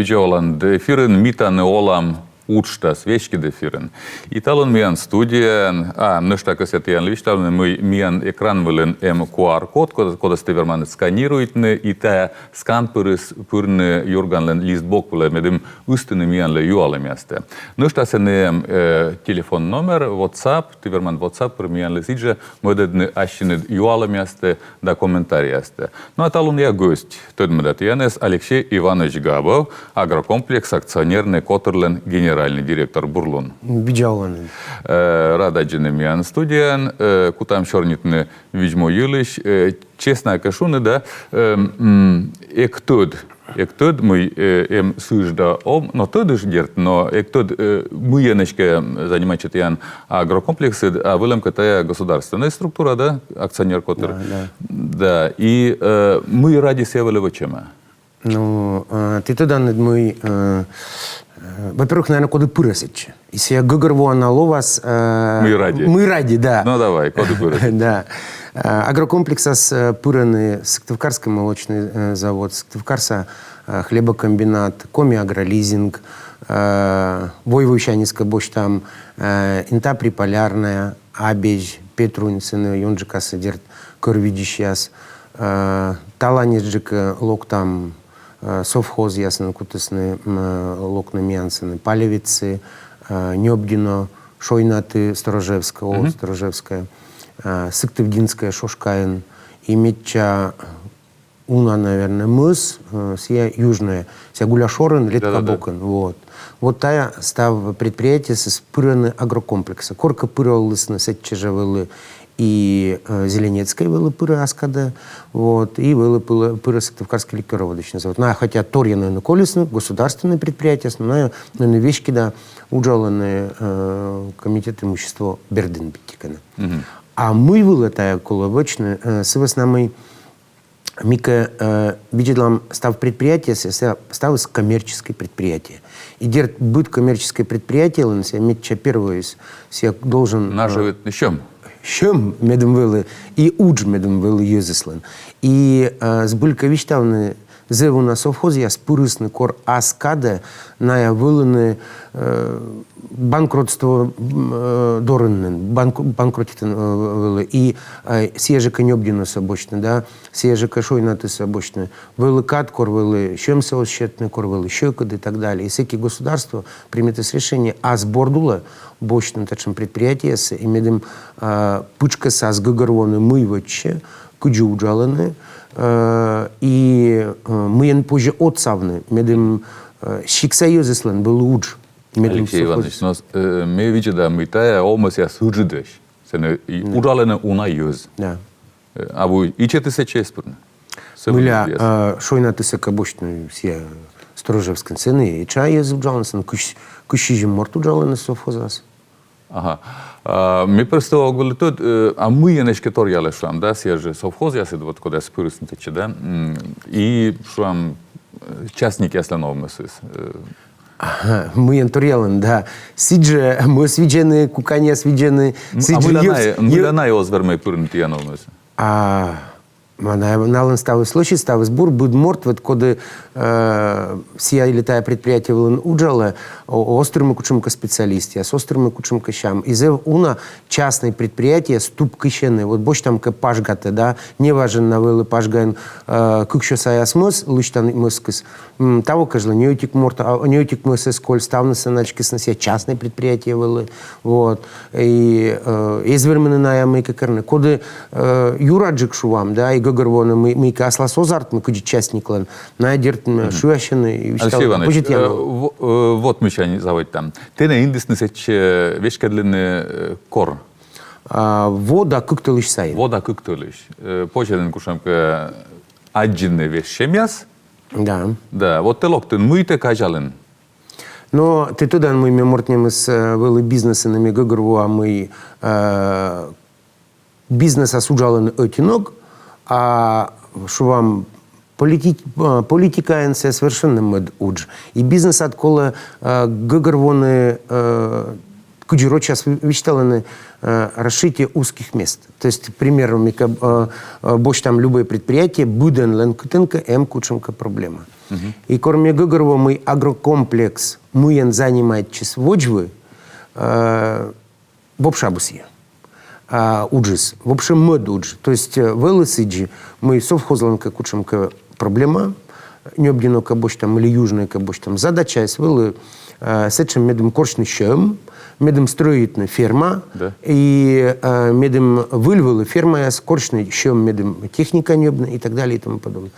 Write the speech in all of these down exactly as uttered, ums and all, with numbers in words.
Видза оланныд! Эфирын «Ми тані олам» уджтас, веськыд эфирын. И талун миян студияын, а, нӧшта кӧсъя тіянлы висьтавны, мый миян экран вылын эм QR-код, код-, кодӧс ті верманныд сканируйтны, и тайӧ скан пырис пырны «Юрганлӧн» лист бок вылӧ, медым ыстыны миянлы юалӧмъястӧ. Нӧшта сэні эм, э, телефон номер, WhatsApp, ті верманныд WhatsApp пыр миянлы сідзжӧ мӧдӧдны ассьыныд юалӧмъястӧ да комментарийястӧ. Ну а талунъя гӧсть, тӧдмӧда тіянӧс, Алексей Иванович Габов, «Агрокомплекс» акционернӧй котырлӧн генеральнӧй директор. Бур лун. Видза оланныд! Э, рад аддзыны миян студияын, э, кутам сёрнитны видз-му йылысь. Э, честнӧя кӧ шуны, да, э, м, эг тӧд, эг тӧд, мый, э, эм сідз да ом, но тӧдысь, дерт, но эг тӧд, э, мыйӧн эськӧ занимайтчӧ тіян агрокомплексыд, а вӧлӧмкӧ тайӧ государственнӧй структура, да, акционер котыр. Да, да. Да, и, э, мый ради сійӧ вӧлі вӧчӧма? Ну, э, ті тӧданныд, мый, э, э, во-первых, наверно, коді пырӧ сэтчӧ. И сійӧ гӧгӧрвоана лоас, э, мый ради. Мый ради, да. Ну, давай, коді пырӧ. Да. Э, агрокомплексас, э, пырӧны Сыктывкарскӧй молочнӧй, э, завод, Сыктывкарса, э, хлебокомбинат, Коми агролизинг, э, Войвывсяньыс кӧ босьтам, э, Инта Приполярная, Абезь, Петрунь, сэні ёнджыкасӧ, дерт, кӧр видзысьяс, э, таланьӧджык, э, локтам, э, совхозъясӧн кутісны, м, э, локны миян сэні: Палевицы, э, Нёбдино, Шойнаты, Сторожевскӧй, о, Сторожевскӧй, э, Сыктывдінскӧй, Шошкаын, и медся уна, наверно, мӧс, э, сійӧ Южнӧй, сійӧ Гуляшорын, Летка бокын, вот. Вот тайӧ став предприятиеясыс пырӧны агрокомплексӧ. Коркӧ пырӧлісны, сэтчӧ жӧ вӧлі и, э, Зеленецкӧй вӧлі пырӧ ас кадӧ, вот, и вӧлі пырӧ, пырӧ Сыктывкарскӧй ликёроводочнӧй завод. Но хотя торйӧн ӧні колисны, государственнӧй предприятиеяс, но ӧні веськыда уджалӧны, э, комитет имущества бердын быттьӧкӧ. А мый вылӧ тайӧ колӧ вӧчны, э, сы вӧсна мый ми кӧ, э, видзӧдлам став предприятиеяссӧ, сійӧ ставыс коммерческӧй предприятие. И дерт, быд коммерческӧй предприятиелӧн сійӧ медся первойыс, сійӧ должен, э, нажӧвитны сьӧм. Сьӧм медым вӧлі, и удж медым вӧлі йӧзыслӧн. И, э, збыль кӧ висьтавны, зэв уна совхозъяс пырисны кор ас кадӧ, найӧ вӧліны, э, банкротство, м, э, дорын нин, банк-, банкротитӧн, э, вӧлі. И, э, сійӧ жӧ кӧ Нёбдиносӧ босьтны, да, сійӧ жӧ кӧ Шойнатысӧ босьтны. Вӧлі кад, кор вӧлі сьӧмсӧ оз сетны, кор вӧлі сьӧкыд и так далее. И сэки государство примитіс решение ас борд улӧ босьтны татшӧм предприятиеяссӧ, и медым, э, пытшкӧсас гӧгӧрвоны, мый вӧчсьӧ, кыдзи уджалӧны, э, и, э, мыйӧн позьӧ отсавны, медым, э, сиктса йӧзыслӧн вӧлі удж. Медым Алексей Иванович, но, э, ме видзӧда, мый тайӧ овмӧсъяс ыджыдӧсь. Сэні и уджалӧны уна йӧз. Да. Э, абу ичӧтыс сэтчӧ эз пырны? Мыйла, э, Шойнатысӧ кӧ босьтны, сійӧ Сторожевскын, сэні этша йӧз уджалӧны, сэні кызь, кызь сизим морт уджалӧны совхозас. Ага. А, ме просто ог вӧлі тӧд, э, а мыйӧн эськӧ торъялӧ, шуам, да, сійӧ жӧ совхозъясыд, вот, кодъяс пырисны татчӧ, да, м, и, шуам, э, частникъяслӧн овмӧсыс, э. Ага, мыйӧн торъялӧны, да. Сідзжӧ мӧс видзӧны, куканьяс видзӧны, сідзжӧ. А мыйла найӧ, мыйла найӧ оз вермӧй пырны тіян овмӧсӧ? А, ма, на-, налӧн ставыс лӧсьыд, ставыс бур, быд морт, вот, коді, э, сійӧ или тайӧ предприятие вылын уджалӧ, о-, оз тырмы кутшӧмкӧ специалистъяс, оз тырмы кутшӧмкӧ сям. И зэв уна частнӧй предприятиеяс тупкысьӧны. Вот босьтам кӧ Пажгатӧ, да, неважӧн на вӧлі Пажгаын, э, кыксё саяс мӧс, лысьтан мӧскыс, м, таво кежлӧ ньӧтик морт, а, ньӧтик мӧс эз коль, ставныс анаськисны, сійӧ частнӧй предприятие вӧлі, вот. И, э, эз вермыны найӧ мыйкӧ керны. Коді, э, юраджык, шуам, да, и гӧгӧрвоӧны, мый, мыйкӧ аслас оз артмы кыдзи частниклӧн, найӧ, дерт, м, шыасьӧны и висьталӧны. Алексей Иванович, э, в-, э, вот мый сэтчӧ заводитам. Тэнӧ индісны сэтчӧ веськӧдлыны, э, кор? А, во да кык тӧлысь сайын. Во да кык тӧлысь. Э, позьӧ нин кутшӧмкӧ аддзыны вежсьӧмъяс. Да. Да, вот тэ локтін, мый тэ казялін? Но тэ тӧдан, мый ме мортнемыс, э, вӧлі бизнесын, и ме гӧгӧрвоа, мый, э, бизнесас уджалӧны ӧти ног, а, шуам, полити-, э, политикаын сійӧ совершенно мӧд удж. И бизнесад колӧ, э, гӧгӧрвоны, э, кыдзи рочӧн ви-, висьталӧны, э, расшитие узких мест. То есть, пример, ми кӧ, э, э, босьтам любое предприятие, быдӧнлӧн кытӧнкӧ эм кутшӧмкӧ проблема. И кор ме гӧгӧрво, мый агрокомплекс мыйӧн занимайтчис водзвыв, э, вопшабыс и, а, уджыс, вообще мӧд удж. То есть, э, вӧлі сідзи, мый совхозлӧн кӧ кутшӧмкӧ проблема, Нёбдинӧ кӧ босьтам или Южнӧйӧ кӧ босьтам, задачаяс вӧлі, э, сэтшӧм, медым корсьны сьӧм, медым стрӧитны ферма, и, э, медым выль вӧлі фермаяс, корсьны сьӧм, медым техника ньӧбны и так далее и тому подобное.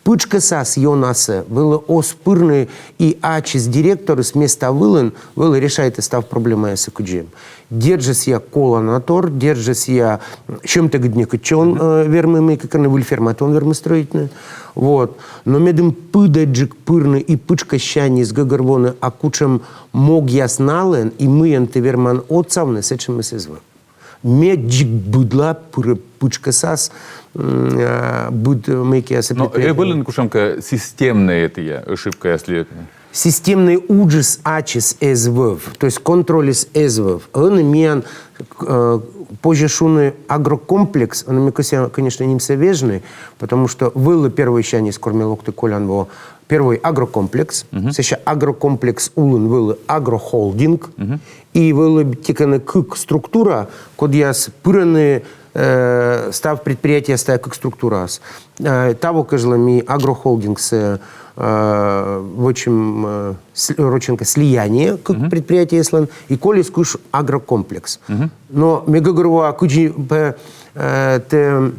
Пытшкӧсас ёнасӧ вӧлі оз пырны, и ачыс директорыс места вылын вӧлі решайтӧ став проблемаяссӧ кыдзи эм. Дерт жӧ, сійӧ колана тор, дерт жӧ, сійӧ сьӧмтӧгыд некытчӧ он, э, вермы мыйкӧ керны, выль ферматӧ он вермы стрӧитны. Вот. Но медым пыдӧджык пырны и пытшкӧссяньыс гӧгӧрвоны, а кутшӧм могъяс налӧн и мыйӧн ті верман отсавны, сэтшӧмыс эз вӧв. Ме дзик быдла пырӧ пытшкӧсас, м, э, быд мыйкӧясӧ. Но предприятие вӧлі кутшӧмкӧ системнӧй этійӧ ошибкаяс ли? Системнӧй уджыс ачыс эз вӧв, то есть контрольыс эз вӧв. Ӧні миян, э, позьӧ шуны, агрокомплекс, ӧні ме кӧсъя, конечно, нимсӧ вежны, потому что вӧлі первойсяньыс, кор ме локті колян во, первой агрокомплекс, сэсся агрокомплекс улын вӧлі агрохолдинг, и вӧлі тикӧн кык структура, кодъяс пырӧны, э, став предприятиеяс тайӧ кык структураас. Э, таво кежлӧ ми агрохолдингсӧ, э, вӧчим, э, с-, рочӧн кӧ, слияние кык предприятиеяслӧн, и колис кыш агрокомплекс. Но ме гӧгӧрвоа, кыдзи пӧ, э, тэ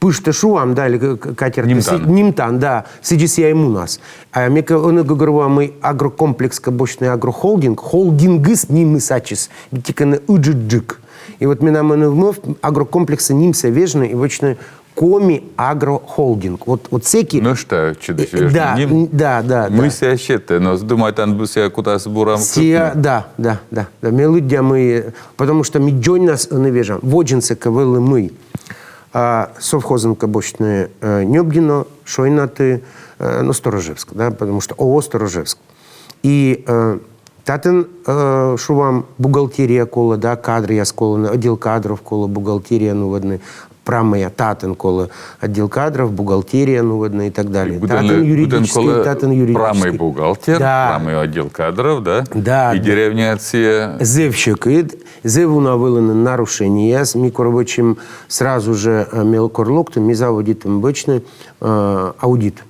пыжтӧ шуам, да, или к-, к-, катертӧ нимтан, да, сідзи сійӧ и мунас. А ме кӧ ӧні гӧгӧрвоа, мый агрокомплекс кӧ босьтны агрохолдинг, холдингыс нимыс ачыс, быттьӧкӧ ыджыдджык. И вот менам ӧні мӧвп агрокомплексӧ нимсӧ вежны и вӧчны Коми агрохолдинг. Вот, вот сэки. Нӧшта чидысь вежны ним. Да, да, да. Мый сійӧ сетӧ, но думайтан, быттьӧ кутас бурам. Сійӧ, да, да, да, да. Ме лыддя, мый, потому что ми дзоньнас ӧні вежам. Водзынсӧ кӧ вӧлі мый. А, совхозын кӧ босьтны, э, Нёбдино, Шойнаты, э, ну, Сторожевск, да, потому что ООО «Сторожевск». И, э, татӧн, э, шуам, бухгалтерия колӧ, да, кадръяс колӧны, отдел кадров колӧ, бухгалтерия нуӧдны, прамӧя, татӧн колӧ отдел кадров, бухгалтерия нуӧдны и так далее. Татӧн юридический, татӧн юридический. Прамӧй бухгалтер, да, прамӧй отдел кадров, да? Да, и да. Деревняад сійӧ. Зэв сьӧкыд, зэв уна вӧліны нарушенияяс, ми кор вӧчим, сразу же, э, ме кор локті, ми заводитім вӧчны, э, аудит,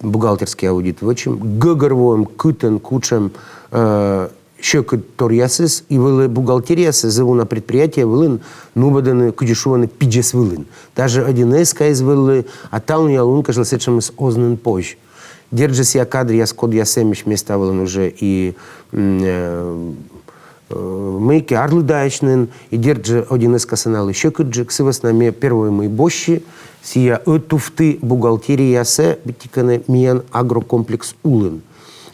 бухгалтерский аудит вӧчим, гӧгӧрвоим, кытӧн кутшӧм, э, сьӧкыдторъясыс, и вӧлі бухгалтериясӧ зэв уна предприятие вылын нуӧдӧны, кыдзи шуӧны, пидзӧс вылын. Даже один эскаыс вӧлі, а талунъя лун кежлӧ сэтшӧмыс оз нин позь. Дерт жӧ, сійӧ кадръяс, кодъяс эмӧсь места вылын уже и, м, э, э, мыйкӧ арлыдаӧсь нин, и дерт жӧ, один эскасӧ налы сьӧкыдджык, сы вӧсна ме первой, мый босьті, сійӧ ӧтувті бухгалтериясӧ быттьӧкӧ миян агрокомплекс улын.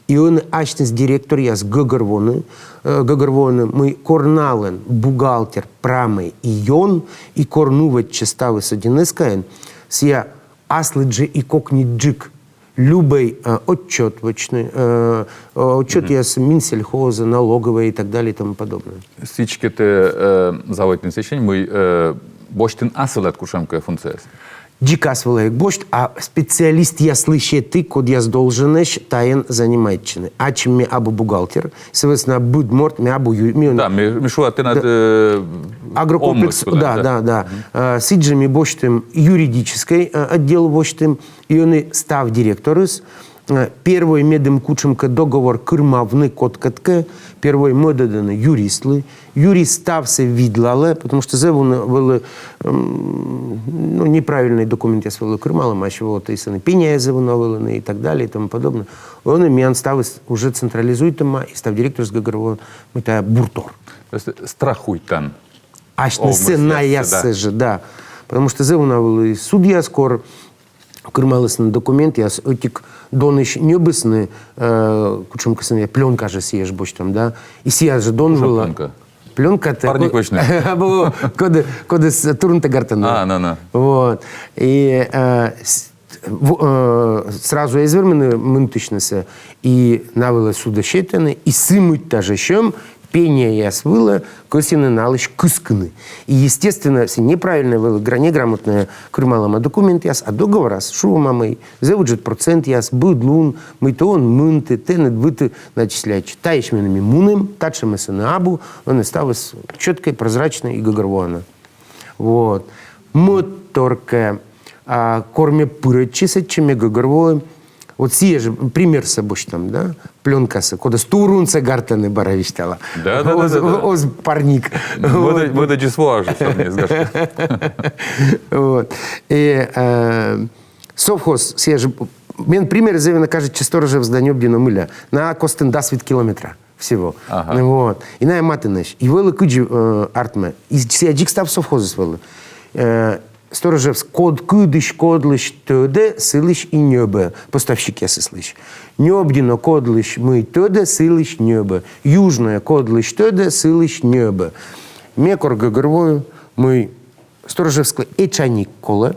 И ӧні асьныс директоръяс гӧгӧрвоӧны, э, гӧгӧрвоӧны, мый кор налӧн бухгалтер прамӧй и ён, и кор нуӧдчӧ ставыс один эскаӧн, сійӧ аслыд жӧ и кокньыдджык. Любӧй, э, отчёт вӧчны, э, э, отчётъяс Минсельхозӧ, налоговӧй и так далее и тому подобное. Сідзкӧ тэ, э, заводитін сэтчӧ, мый, э, босьтін асывлад кутшӧмкӧ функцияяс. Дзик асывлад эг босьт, а специалистъяслы сеті, кодъяс долженӧсь тайӧн занимайтчыны. Ачым ме абу бухгалтер, сы вӧсна быд морт ме абу ю-, ме... Да, ме, ме шуа, тэнад, э, агрокомплекс, да, да, да. Э, сідзжӧ ми босьтім юридическӧй, э, отдел босьтім, и ӧні став директорыс, э, первой, медым кутшӧмкӧ договор кырымавны кодкӧдкӧ, первой мӧдӧдӧны юристлы, юрист ставсӧ видлалӧ, потому что зэв уна вӧлі, м, ну, неправильнӧй документъяс вӧлі кырымалӧмаӧсь, вот, и сэні пеняяс зэв уна вӧліны и так далее и тому подобное. Ӧні миян ставыс уже централизуйтӧма, и став директорыс гӧгӧрвоӧ, мый тайӧ буртор. То есть страхуйтан. Асьнысӧ, наяссӧ жӧ, да. Потому что зэв уна вӧлі судъяс, кор кырымалісны документъяс, ӧтик донысь ньӧбисны, э, кутшӧмкӧ сэні, плёнка жӧ сійӧ жӧ босьтӧма, да. И сійӧ жӧ дон вылӧ. Плёнка? Плёнка тэ... Парник вӧчны. Абу, коді, кодӧс турунтӧгартӧ. А, на, на. Вот. И, э, с-, в-, э, сразу эз вермыны мынтысьнысӧ. И на вылӧ судӧ сетӧны, и сы мыйта жӧ сьӧм пеняяс вылӧ кӧсйӧны налысь кыскыны. И, естественно, сійӧ неправильнӧй вӧлі, гра-, неграмотнӧй кырымалӧма документъяс, а договорас шуӧма, мый зэв ыджыд процентъяс, быд лун, мый тэ он мынты, тэныд вывті начисляйтчӧ. Таысь меным и мунім, татшӧмыс ӧні абу, ӧні ставыс чёткӧй, прозрачнӧй и гӧгӧрвоана. Вот. Мӧдтор кӧ, а, кор ме пырӧдчи сэтчӧ, ме гӧгӧрвои, вот сійӧ жӧ примерсӧ босьтам, да, плёнкасӧ, кодӧс турунсӧ гартӧны бара, висьтала. Да, да, да, оз, да, да. Оз парник. Мӧдӧ-, вот. Мӧдӧдзыс воӧ жӧ, сёрни эз гашкӧ. Вот. И, э, совхоз, сійӧ жӧ, мен пример зэв ёна кажитчӧ, Сторожевск да Нёбдино мыля. На костын дас вит километра всего. Ага. Вот. И найӧ матынӧсь. И вӧлі кыдзи, э, артмӧ. И сійӧ дзик став совхозыс вӧлі. Э, Сторожевск код-, кыдысь кодлысь тӧдӧ, сылысь и ньӧбӧ поставщикъясыслысь. Нёбдино кодлысь мый тӧдӧ, сылысь ньӧбӧ. Южное кодлысь тӧдӧ, сылысь ньӧбӧ. Ме кор гӧгӧрвои, мый Сторожевсклы этшаник колӧ,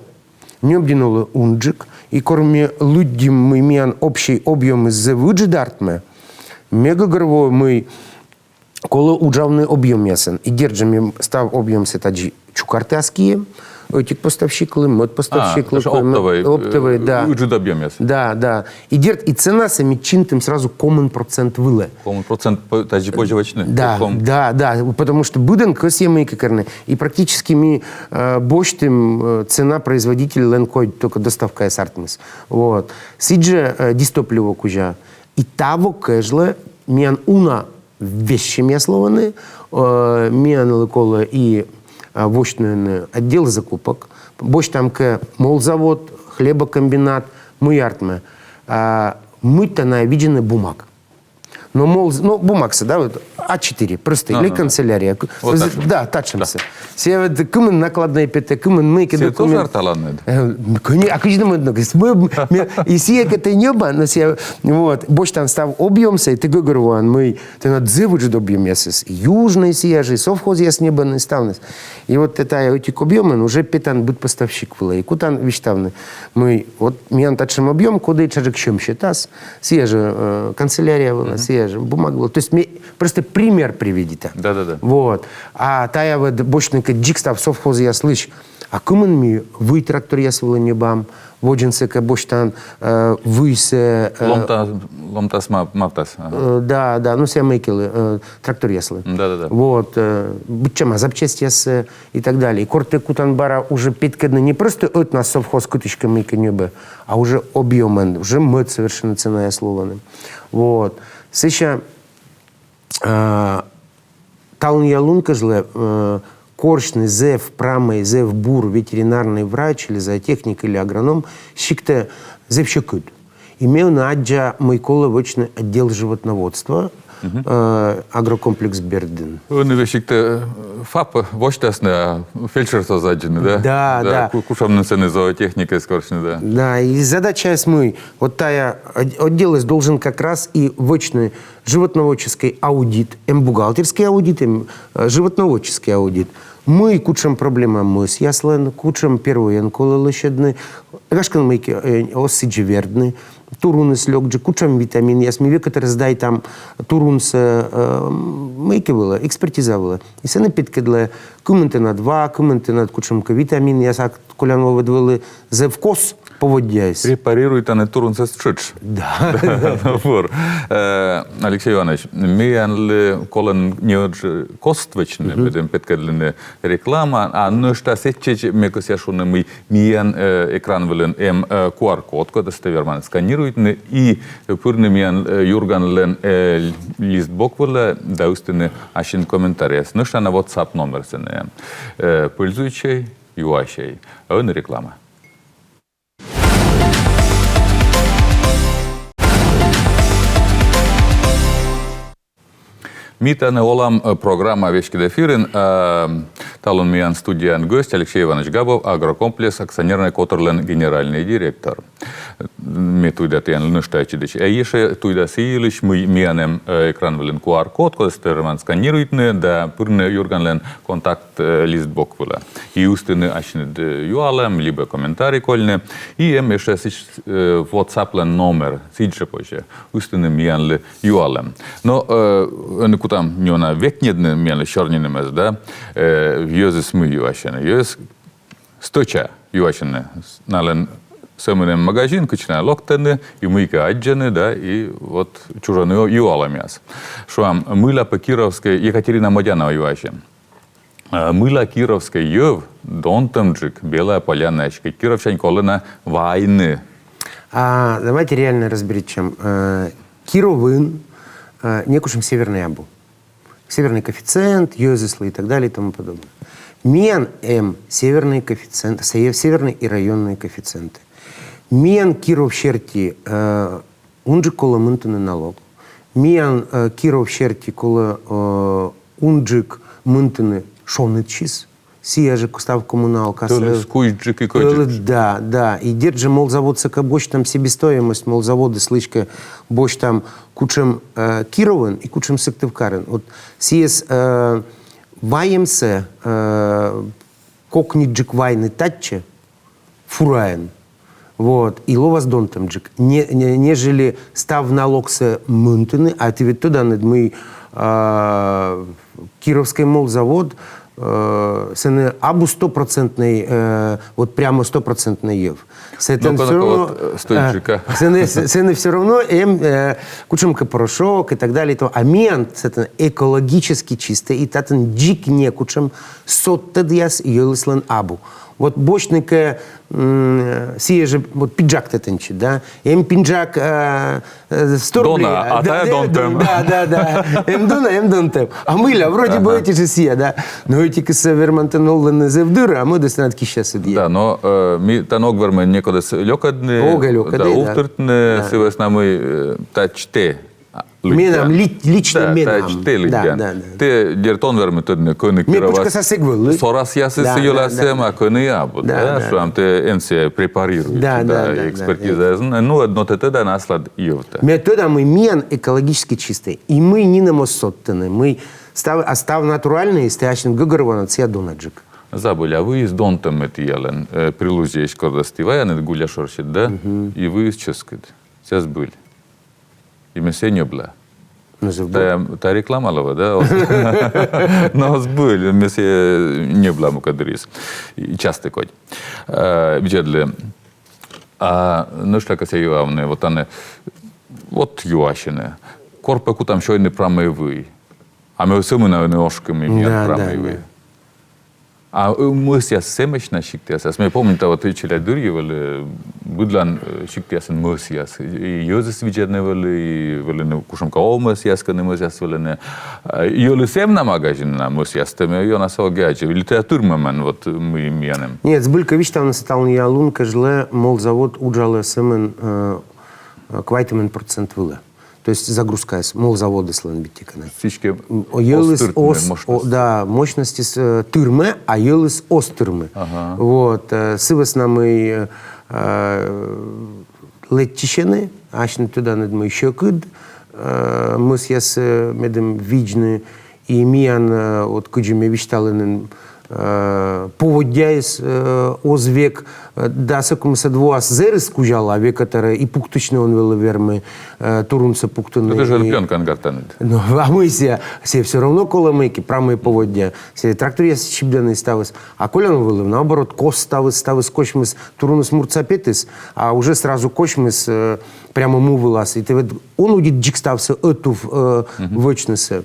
Нёбдинолы унджык, и кор ми лыддим, мый миян общӧй объёмыс зэв ыджыд артмӧ, ме гӧгӧрвои, мый колӧ уджавны объёмъясӧн. И дерт жӧ, ми став объёмсӧ тадзи чукӧртны аскиӧ, ӧтик поставщиклы, мӧд поставщиклы, а, то есть оптовӧй, оптовӧй, э, да. Ыджыд объёмъяс. Да, да. И дерт, и ценасӧ ми чинтім сразу комын процент вылӧ. Комын процент по-, тадзи позьӧ вӧчны? Да, да, да, потому что быдӧн кӧсйӧ мыйкӧ керны. И практически ми, э, босьтім, э, цена производительлӧн, кодь только доставкаяс артмис. Вот. Сідзжӧ, э, дистопливо кузя. И таво кежлӧ миян уна вежсьӧмъяс лоӧны, э, миянлы колӧ и, э, восьтыны отдел закупок, босьтам кӧ молзавод, хлебокомбинат, мый артмӧ. А, мыйта найӧ видзӧны бумаг. Но мол, ну, бумагсӧ, да, вот, А четыре, простӧй, или канцелярия. Вот так. Да, татшӧмсӧ. Да. Сійӧ вот кымын накладнӧй петӧ, кымын мыйкӧ документ. Сійӧ тоже арталанныд? Э, кӧня, а кыдзи нӧ мӧд ног. Ме, ме, и сійӧ кӧ тэ ньӧбан, но сійӧ, вот, босьтан став объёмсӧ, и тэ гӧгӧрвоан, мый тэнад зэв ыджыд объёмъясыс. Южнӧй сійӧ жӧ, совхозъяс ньӧбӧны, ставныс. И вот тэ тайӧ ӧтик объёмӧн уже петан быд поставщик вылӧ. И кутан висьтавны, мый вот миян татшӧм объём, коді тшаджык сьӧм сетас, сійӧ жӧ, э, канцелярия вылӧ, сійӧ жӧ бумага вылӧ. То есть ме просто пример приводита. Да, да, да. Вот. А тайӧ вот босьтны кӧ дзик став совхозъяслысь. А кымын ми вый тракторъяс вылӧ ньӧбам, водзынсӧ кӧ босьтан, э, выйсӧ, э, ломта-, ломтас, мав-, мавтас. Ага. Э, да, да, ну, сійӧ мыйкӧлы, э, тракторъяслы. Да, да, да. Вот, э, быдсяма запчастьяссӧ и так далее. И кор тэ кутан бара уже петкӧдны не просто ӧтнас совхоз кытыськӧ мыйкӧ ньӧбӧ, а уже объёмӧн, уже мӧд совершенно ценаяс лоӧны. Вот. Сэсся, э, талунъя лун кежлӧ, э, корсьны зэв прамӧй, зэв бур ветеринарный врач или зоотехник, или агроном сиктӧ зэв сьӧкыд. И ме ӧні аддза, мый колӧ вӧчны отдел животноводства, э, агрокомплекс бердын. Ӧні весиг тэ, э, ФАП восьтасны, а фельдшерство аддзыны, да? Да, да. Ку-, кутшӧм нин сэні зоотехникаыс корсьны, да. Да, и задачаыс мый. Вот тайӧ от-, отделыс должен как раз и вӧчны животноводческӧй аудит, эм бухгалтерскӧй аудит, эм, э, животноводческӧй аудит. Мый кутшӧм проблема мӧсъяслӧн, кутшӧм первойӧн колӧ лӧсьӧдны, гашкӧ, мыйкӧ, э, оз сідзи вердны, туруныс лёкджык, кутшӧм витаминъяс, ми век тыр сдайтам турунсӧ, э, мыйкӧ вылӧ, экспертиза вылӧ. И сэні петкӧдлӧ, кымын тэнад ва, кымын тэнад кутшӧмкӧ витаминъяс, а колян во ӧд вӧлі зэв кос поводдяыс. Препарируйтанныд турунсӧ тшӧтш. Да. Бур. Э, Алексей Иванович, миянлы колӧ неыджыд кост вӧчны, медым петкӧдлыны реклама, а нӧшта сэтчӧдз ме кӧсъя шуны, мый миян, э, экран вылын эм, э, Q R-код, кодӧс тэ верман сканируйтны и пырны миян, э, «Юрганлӧн», э, листбок вылӧ да ыстыны ассьыд комментарийяс. Нӧшта на WhatsApp номер сэні. Э, пользуйтчӧй, юасьӧй. Ӧні реклама. «Ми тані олам», э, программа веськыд эфирын. Э, талун миян студияын гӧсть Алексей Иванович Габов, «Агрокомплекс» акционернӧй котырлӧн генеральнӧй директор. Ме туйда тіянлы нӧшта ӧтчыдысь. Э, ещӧ туйда сы йылысь, мый миян эм, э, экран вылын Q R-код, кодӧс тэ верман сканируйтны да пырны «Юрганлӧн» контакт, э, листбок вылӧ. И ыстыны ассьыныд, э, юалӧм, либӧ комментарий кольны. И эм ещӧ сідз, э, WhatsApp-лӧн номер, сідзжӧ позьӧ ыстыны миянлы юалӧм. Но, э, ӧні Там не уна векньыдны миянлы сёрнинымӧс, да, э, йӧзыс мый юасьӧны. Йӧзыс стӧча юасьӧны. Налӧн сӧмын эм магазин, кытчӧ найӧ локтӧны, и мыйкӧ аддзӧны, да, и вот чужӧны ю-, юалӧмъяс. Шуам, мыйла пӧ кировскӧй, Екатерина Модянова юасьӧ. Э, мыйла кировскӧй йӧв донтӧмджык Белая Полянаысь, кӧть кировсянь колӧ на вайны. А давайте реально разберитчам. Э, Кировын, э, некутшӧм севернӧй абу. Северный коэффициент, йӧзыслы и так далее и тому подобное. Миян эм северный коэффициент, се-, северный и районный коэффициенты. Миян Киров серти, э, унджык колӧ мынтыны налог. Миян, э, Киров серти колӧ, э, унджык мынтыны шоныдсьыс. Сія жӧ став коммуналкасӧ. Тӧлыс кузьджык и кӧдзыд. Тӧлыс, да, да. И дерт жӧ, молзаводсӧ кӧ босьтам, себестоимость молзаводыслысь кӧ босьтам, кутшӧм, э, Кировын и кутшӧм Сыктывкарын. Вот сійӧс, э, вайӧмсӧ, э, кокниджык вайны татчӧ, фураӧн. Вот. И лоас донтӧмджык. Не-, не-, нежели став налогсӧ мынтыны, а ті ведь тӧданныд, мый, а, Кировскӧй молзавод, э, сэні абу стопроцентнӧй, э, вот прямо стопроцентнӧй йӧв. Сэтӧн всё равно, вот, э, стӧчджык, а, э, сэні, сэні всё равно эм, э, кутшӧмкӧ порошок и так далее. То, а миян сэтӧн экологически чистӧй, и татӧн дзик некутшӧм содтӧдъяс йӧлыслӧн абу. Вот босьтны кӧ, м, сія жӧ, вот пиджактӧ тэнсьыд, да? Эм пиджак, э, э, сто рублей. Дона, а тая донтӧм. Да, да, да. Эм дона, эм донтӧм. А мыйла, вроде бы ӧти жӧ сія, да? Но ӧтикыс верман тэн овлыны зэв дыр, а мӧдыс тэнад киссясыд. Да, но, э, ми тан ог вермы некодӧс лёкӧдны, ог лёкӧдны, да, увтыртны, сы вӧсна мый, э, тадз тэ лыддя. Менам, ли-, лично менам. Да, тадз тэ лыддян. Да, да, да. Тэ, дерт, он вермы тӧдны, кӧні Кировас сорасъясыс йӧлас эм, а кӧні абу. Да, да, да. Шуам, тэ эн сія препарируйтчы, да, да, да, экспертиза. Ну, ӧд но тэ тӧдан аслад йӧвтӧ. Ме тӧда, мый миян экологически чистӧй. И мый нинӧм оз содтыны. Мый став, а став натуральнӧй, и сэтӧн асьныд гӧгӧрвоанныд, сія донаджык. Забыли, а выйыс донтӧммӧ тіялӧн, э, прилузьяысь кордас ті ваянныд гуляш орччӧд, да? И выйыс чӧскыд. Сія збыль. И ме сія ньӧбла. Но збыль. Та, та реклама лоӧ, да? Но збыль, ме сія ньӧбла мукӧддырйиыс. И частӧ кодь. Э, видзӧдлы. А нӧшта кӧ сія юавны, вот ӧні, вот юасьӧны. Кор пӧ кутам сёйны прамӧй вый. А ме сӧмын на ӧні ошкӧм, и миян прамӧй вый. А, э, мӧсъяс эмӧсь на сиктъясас? Ме помнита, вот челядьдырйи вӧлі, быдлаын, э, сиктъясын мӧсъяс. И йӧзыс видзӧдны вӧлі, и вӧліны кутшӧмкӧ овмӧсъяс, кӧні мӧсъяс вӧліны. А йӧлыс эм на магазинын, а мӧсъястӧ ме ёнасӧ ог аддзы. Или тайӧ тырмымӧн, вот, мый миян эм? Нет, збыль кӧ висьтавны, сэтӧн талунъя лун кежлӧ молзавод уджалӧ сӧмын, э, э, квайтымын процент вылӧ. То есть загрузкаыс молзаводыслӧн быттьӧкӧ на. Сідзкӧ, м, йӧлыс оз тырмы, оз, о, мощность. Да, мощностьыс, э, тырмӧ, а йӧлыс оз тырмы. Ага. Вот, э, сы вӧсна мый, э, лэдзчысьӧны, асьныд тӧданныд, мый сьӧкыд, э, мӧсъяссӧ медым видзны, и миян, э, вот кыдзи ме висьталі нин, э, поводдяыс, э, оз век, э, дас ӧкмысӧд воас зэрыс кузялӧ, а век ӧтарӧ и пуктыны он вӧлі вермы, э, турунсӧ пуктыны. Ну, тэ жӧ и плёнкаӧн картанныд. Ну, а мый сія, сія всё равно колӧ мыйкӧ, прамӧй поводдя. Сія тракторъяс чипдӧны и ставыс. А колян вӧлі, наоборот, кос ставыс, ставыс косьмис, туруныс муртса петіс, а уже сразу косьмис, э, прямо му вылас. И тэ ведь он удит дзик ставсӧ ӧтув, э, вӧчнысӧ.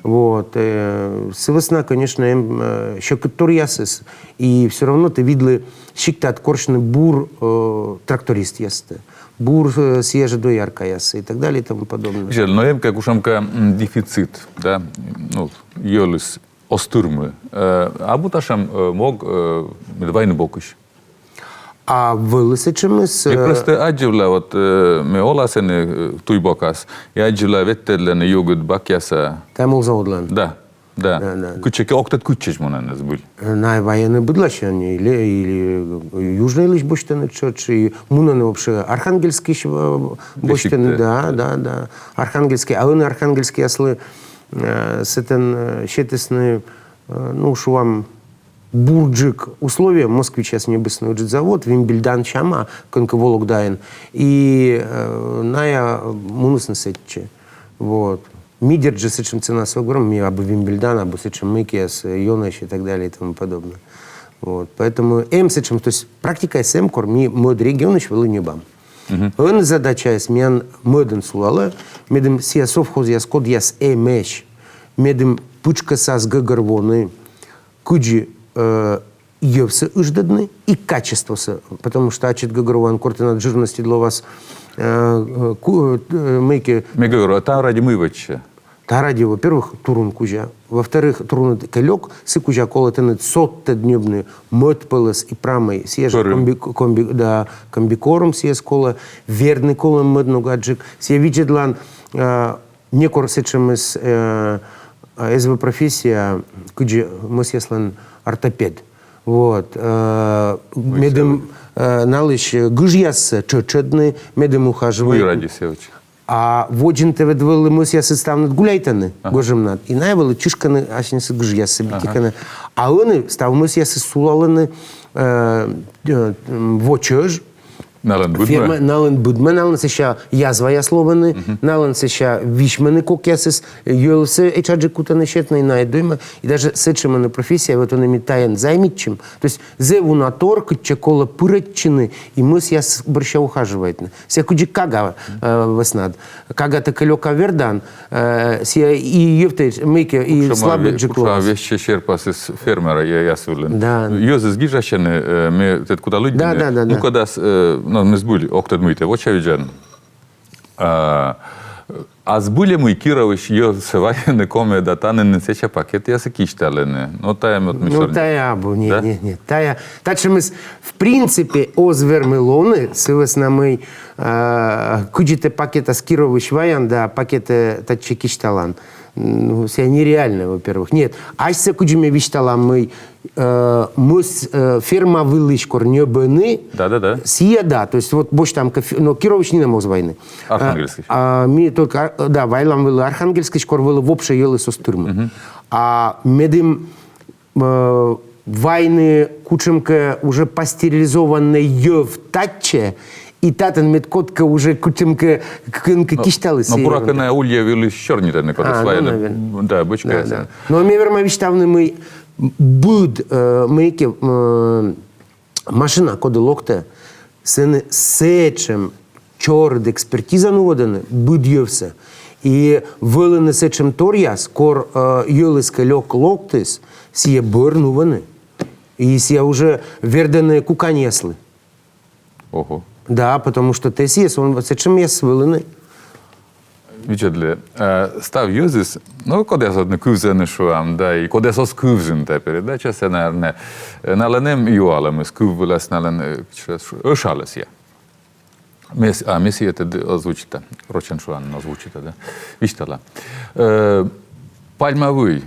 Вот, э, сы вӧсна, конечно, эм, э, сьӧкыдторъясыс. И всё равно тэ видлы сиктад корсьны бур, э, трактористъястӧ, бур, э, сія жӧ дояркаястӧ и так далее и тому подобное. Жаль, но эм кӧ кутшӧмкӧ, м, дефицит, да, ну, йӧлыс оз тырмы. Э, абу татшӧм, э, мог, э, мед вайны бокысь. А вӧлі сэтшӧмыс, э, просто аддзывла, вот, э, ме ола сэні, э, туй бокас, и аддзывла, ветлӧдлӧны югыд бакъяса. Тайӧ молзаводлӧн. Да, да. Да, да, да. Кытчӧкӧ, ог тӧд, кытчӧ мунӧны, збыль. Э, найӧ вайӧны быдлаысь, и ле-, или, э, Южнӧйлысь босьтӧны тшӧтш, и мунӧны вообще Архангельскысь, э, босьтӧны, да, да, да. Архангельскӧй, а ӧні Архангельскӧй аслыс, э, сэтӧн, э, сетісны, э, ну, шуам, бурджык условия, москвичьяс ньӧбисны ыджыд завод, Вимбельдан сяма, кӧнкӧ Вологдаын. И, э, найӧ мунісны сэтчӧ. Вот. Ми дерт жӧ сэтшӧм ценасӧ ог вермы, ми абу Вимбельдан, абу сэтшӧм мыйкӧяс, э, ёнӧсь и так далее и тому подобное. Вот. Поэтому эм сэтшӧм, то есть практикаыс эм, кор ми мӧд регионысь вӧлі ньӧбам. Ӧні задачаыс миян мӧдӧн сулалӧ, медым сійӧ совхозъяс, кодъяс эмӧсь, медым пытшкӧсас гӧгӧрвоны, кыдзи, э, йӧвсӧ ыдждӧдны и качествосӧ, потому что ачыд гӧгӧрвоан, кор тэнад жирность лоас, э, э, ку-, э, мыйкӧ. Ме гӧгӧрвоа, та ради мый вӧчсьӧ? Та ради, во-первых, турун кузя. Во-вторых, туруныс кӧ лёк, сы кузя колӧ тэныд содтӧд ньӧбны мӧд пӧлӧс и прамӧй. Сійӧ жӧ комби-, комби-, да, комбикорм сійӧс колӧ, вердны колӧ мӧд ногаджык. Сійӧ видзӧдлан, э, некор сэтшӧмыс, э, э, эз вӧв профессия, кыдзи мӧсъяслӧн ортопед. Вот. Э, медым, э, налысь гыжъяссӧ тшӧтш тшӧтш тӧдны, медым ухаживайтны. Мый ради сійӧ вӧчны? А водзын тэ ведь вӧлі мӧсъясыд ставныд гуляйтӧны, гожӧмнад. И найӧ вӧлі чышкӧны асьнысӧ гыжъяссӧ, быттьӧкӧ. А ӧні став мӧсъясыс сулалӧны, э, э, м, во чӧж. Налӧн быдмӧ. Ферма, налӧн быдмӧ, налӧн сэсся язваяс лоӧны, налӧн сэсся висьмӧны кокъясыс, йӧлсӧ этшаджык кутӧны сетны, найӧ доймӧ. И даже сэтшӧм ӧні профессия, вот ӧні ми тайӧн займитчим. То есть зэв уна тор, кытчӧ колӧ пырӧдчыны и мӧсъяс бӧрся ухаживайтны. Сійӧ кыдзи кага, э, вӧснад. Кагатӧ кӧ лёка вердан, э, сійӧ и йӧвтӧ мыйкӧ, и слабӧджык лоас. Весьтӧ серпасыс фермеръяс вылын. Да. Йӧзыс гижасьӧны, э, ме тэд кута лыддьыны. Да, да, да, да. Мукӧдас, э, но, ме збыль, ог тӧд, мый тэ вочавидзан. А, а збыль-ӧ мый, Кировысь йӧвсӧ вайӧны Комиӧ да тані нин сэтчӧ пакетъяссӧ кисьталӧны? Но тайӧ вот ми... Но тайӧ абу, нет, нет, нет. Тайӧ, татшӧмыс, в принципе, оз вермы лоны, сы вӧсна мый, а, кыдзи тэ пакетас Кировысь ваян да пакетӧ татчӧ кисьталан. Ну, сійӧ нереально, во-первых. Нет, асьсӧ кыдзи ме висьтала, мый, э, мӧс, э, ферма вылысь кор ньӧбӧны. Да, да, да. Сійӧ да, то есть вот босьтам кӧ фе-, но Кировысь нинӧм оз вайны. Архангельскысь. А, а ми только, а, да, вайлам вӧлі Архангельскысь, кор вӧлі вообще йӧлыс оз тырмы. А медым, э, вайны кутшӧмкӧ уже пастеризованнӧй йӧв татчӧ, и татӧн мед кодкӧ уже кутшӧмкӧ, кӧнкӧ кисьталіс. Но, но и буракӧ, вот на ульӧ вылысь сёрнитӧны, кодӧс вайӧны. А, ну, наверное. Да, бочкаясӧн. Да, да. Но ме верма висьтавны, мый быд, э, мыйкӧ, э, машина, коді локтӧ, сэні сэтшӧм чорыд экспертиза нуӧдӧны быд йӧвсӧ. И вӧліны сэтшӧм торъяс, кор, э, йӧлыс кӧ лёк локтіс, сійӧ бӧр нуӧны. И сійӧ уже вердӧны куканьяслы. Ого. Да, потому что тэ сійӧс, он вот сэтшӧмъяс вӧліны. Видзӧдлы, э, став йӧзыс, но, кодъяс ӧні кывзӧны, шуам, да, и кодъяс оз кывзыны та передачасӧ, наверное, э, налӧн эм юалӧмыс, кыв вылас налӧн, э, кыдз ӧшалӧ сійӧ. Ме с-, а, ме сійӧ тэд озвучита. Рочӧн шуан, озвучита, да. Висьтала. Э, пальма вый.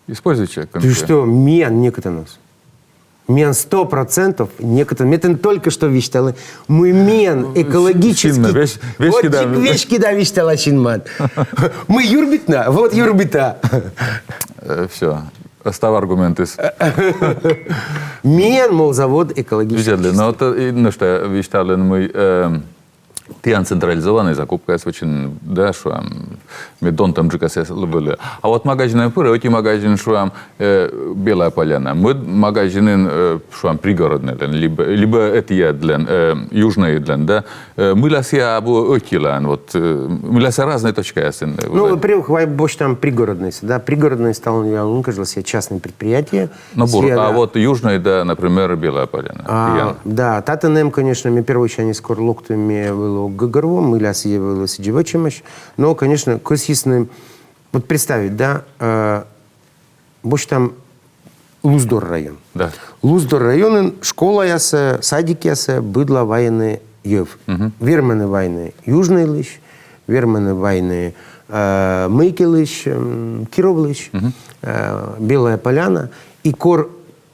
Используйтчӧ кӧнкӧ. Ты что, миян некытӧн оз. Миян сто процентов некытӧн. Ме тэн только что висьтала. Мый миян экологически. Синмӧ, весь, весь кида. Весь кида висьтала синмад. Мый юрбитна, вот юрбита. Э, всё. Став аргументыс. Миян молзавод экологический. Видзӧдлы, но то, и, ну что, висьталӧны, мый, эм, тіян централизованнӧй закупкаяс вӧчны, да, шуам, мед донтӧмджыкасыс вӧлі. А вот магазинӧ пыри, ӧти магазин, шуам, э, Белая Поляна, мӧд магазин нин, э, шуам, Пригороднӧйлӧн, либӧ, либӧ ӧтиядлӧн, э, Южнӧйыдлӧн, да, э, мыйла сійӧ абу ӧтилаын, вот, э, мыйла сійӧ разнӧй точкаясын, э, ну, вӧлі. Во-первых, вай босьтам Пригороднӧйсӧ, да, Пригороднӧй, ставлӧн юалӧм кӧ жӧ, сійӧ частнӧй предприятие. Но бур, сійӧ, а да. Вот Южнӧй да, например, Белая Поляна. А, тіян. Да, татӧн эм, конечно, ме первойсяньыс кор локті, ме вӧлі ог гӧгӧрво, мыйла сійӧ вӧлі сідзи вӧчӧмаӧсь. Но, конечно, кӧсйисны, вот представить, да, э, босьтам Луздор район. Да. Луздор районын школаясӧ, садикъясӧ быдла вайӧны йӧв. Мгм. Вермӧны вайны Южнӧйлысь, вермӧны вайны, э, мыйкӧлысь, м, Кировлысь, мгм, э, Белая Поляна. И кор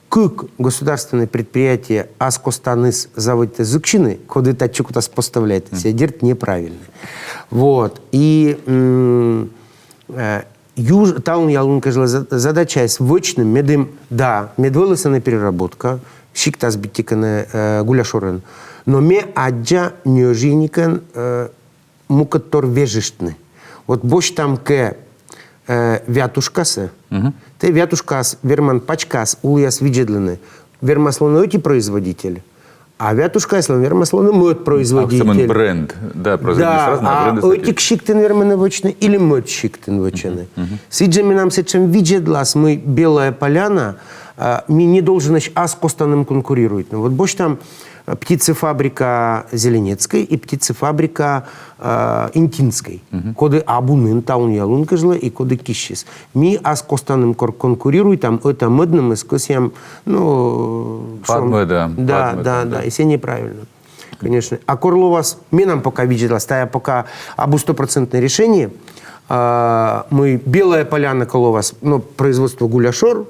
кык государственнӧй предприятие ас костаныс заводитӧ зыксьыны, коді татчӧ кутас поставляйтны, мгм, сійӧ, дерт, неправильнӧ. Вот. И, м, э, Юж-, талунъя лун кежлӧ за-, задачаыс вӧчны, медым, да, мед вӧлі сэні переработка, сиктас быттьӧкӧ, э, гуляшорӧн. Но ме аддза ньӧжйӧникӧн, э, мукӧдтор вежыштны. Вот босьтам кӧ э, вятушкасӧ. Тэ вятушкаас верман пачкаас улыс видзӧдлыны. Вермас лоны ӧти производитель, а вятушкаыслӧн вермас лоны мӧд производитель. Бренд, да, производитель. Да, а ӧтик сиктын вермӧны вӧчны или мӧд сиктын вӧчӧны. Сідз жӧ менам сэтшӧм видзӧдлас, мый Белая Поляна, э, ми не долженӧсь ас костанным конкурируйтны. Вот босьтам э, птицефабрика Зеленецкой и птицефабрика э, Интинской, коді абу нин талунъя лун кежлӧ и коді киссис. Ми ас костанным кор-, конкурируйтам, ӧта-мӧднымӧс кӧсъям, ну, шуам, падмӧда, да, да, да, и сійӧ неправильно. Конечно. А кор лоас, менам пока видзӧдлас, тайӧ пока абу стопроцентное решение, а, мый Белая Поляна кор лоас, ну, производство гуляшор,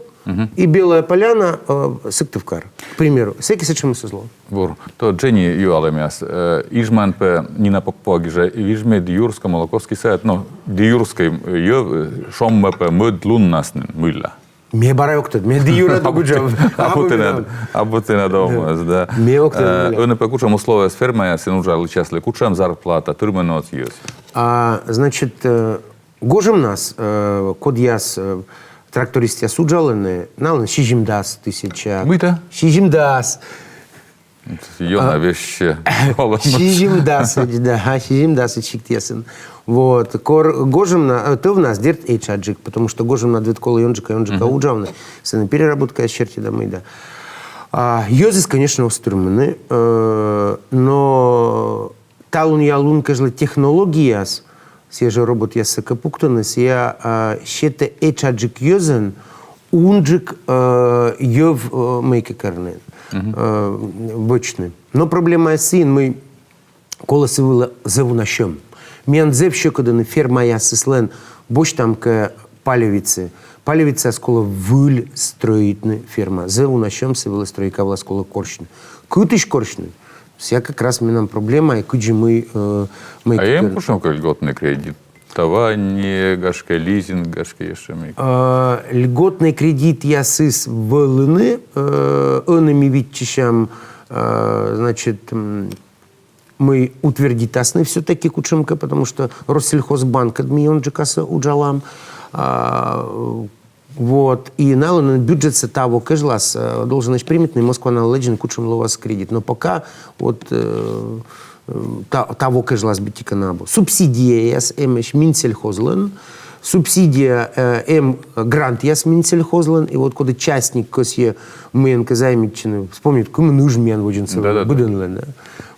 и Белая Поляна, э, Сыктывкар, к примеру. Сэки сэтшӧмыс оз ло. Бур. То дженьыд юалӧмъяс. Э, Ижмаын пӧ Нина Попова гижӧ: «Виж ме Юрское, Молоковский сад». Но Юрскӧй, э, йӧв, э, шоммӧ пӧ мӧд луннас нин, мыйла. Ме бара ог тӧд, ме де юре ог уджав. Абу тэнад, абу тэнад овмӧс, да. Ме ог тӧд, мыйла. Э, ӧні пӧ кутшӧм условиеяс фермаясын уджалысьяслы, кутшӧм зарплата, тырмӧны-ӧ йӧз? А, значит, э, гожӧмнас, э, кодъяс, э, трактористъяс уджалӧны, налӧн сизимдас тысяча. Мыйта? Сизимдас. Ёна вещи. Сизимдас, да, сизимдас сиктъясын. Вот. Кор гожӧмна, э, тӧвнас, дерт, этшаджык, потому что гожӧмнад ведь колӧ ёнджыка, ёнджыка уджавны. Сэні переработка серти да мый да. А, йӧзыс, конечно, оз тырмыны, э, но талунъя лун кежлӧ технологияяс, сійӧ жӧ роботъяссӧ кӧ пуктыны, сійӧ, а, сетӧ этшаджык йӧзӧн унджык, э, йӧв, э, мыйкӧ керны, э, вӧчны. Но проблемаыс сыын, мый колӧ сы вылӧ зэв уна сьӧм. Миян зэв сьӧкыдӧны фермаясыслӧн, босьтам кӧ палевицы. Палевицаяс колӧ выль стрӧитны ферма. Зэв уна сьӧм сы вылӧ стрӧйкавлас колӧ корсьны. Кытысь корсьны? Сійӧ как раз менам проблема, и кыдзи мый, э, мый... А эм кутшӧмкӧ льготный кредитование, гашкӧ, лизинг, гашкӧ, ещӧ мый? Э, льготный кредитъясыс вӧліны, э, ӧні ми виччысям, э, значит, м, мый утвердитасны всё-таки кутшӧмкӧ, потому что Россельхозбанкӧд ми ёнджыкасӧ уджалам. А, вот. И налӧн бюджетсӧ таво кежлас, э, долженӧсь примитны, Москва налӧн лэдзӧны, кутшӧм лоас кредит. Но пока вот, э, э, та-, таво кежлас быттьӧкӧ на абу. Субсидияяс эмӧсь Минсельхозлӧн, субсидия, э, эм грантъяс Минсельхозлӧн, и вот коді частник кӧсйӧ мыйӧнкӧ займитчыны, вспомнит, кымын ыж миян водзынсӧ вӧлі, быдӧнлӧн, да.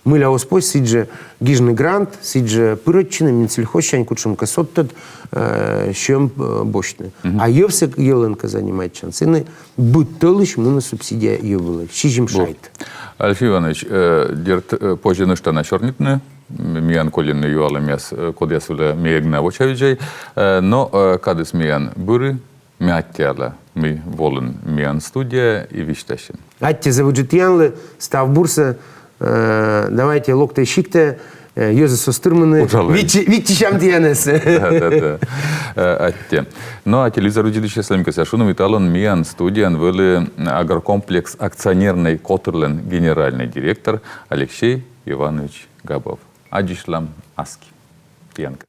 Мыйла оз позь сідзжӧ гижны грант, сідзжӧ пырӧдчыны Минсельхозсянь кутшӧмкӧ содтӧд, э, сьӧм, э, босьтны. А йӧвсӧ йӧлӧн кӧ занимайтчан, сэні быд тӧлысь мунӧ субсидия йӧв вылӧ. Сизим шайт. Алексей Иванович, э, дерт, э, позьӧ нӧшта на сёрнитны, м-, миян колины юалӧмъяс, э, кодъяс вылӧ ме эг на вочавидзӧй, э, но, э, кадыс миян быри, ме аттьӧала, мый волін миян студияӧ и висьтасин. Аттьӧ зэв ыджыд тіянлы, став бурсӧ, э, давайте локтӧй сиктӧ, э, йӧзыс оз тырмыны, виччысям тіянӧс. Да, да, да. Э, аттьӧ. Но а телевизор видзӧдысьяслы кӧсъя шуны, мый талун миян студияын вӧлі «Агрокомплекс» акционернӧй котырлӧн генеральнӧй директор Алексей Иванович Габов. Аддзысьлам аски. Тіянкӧд.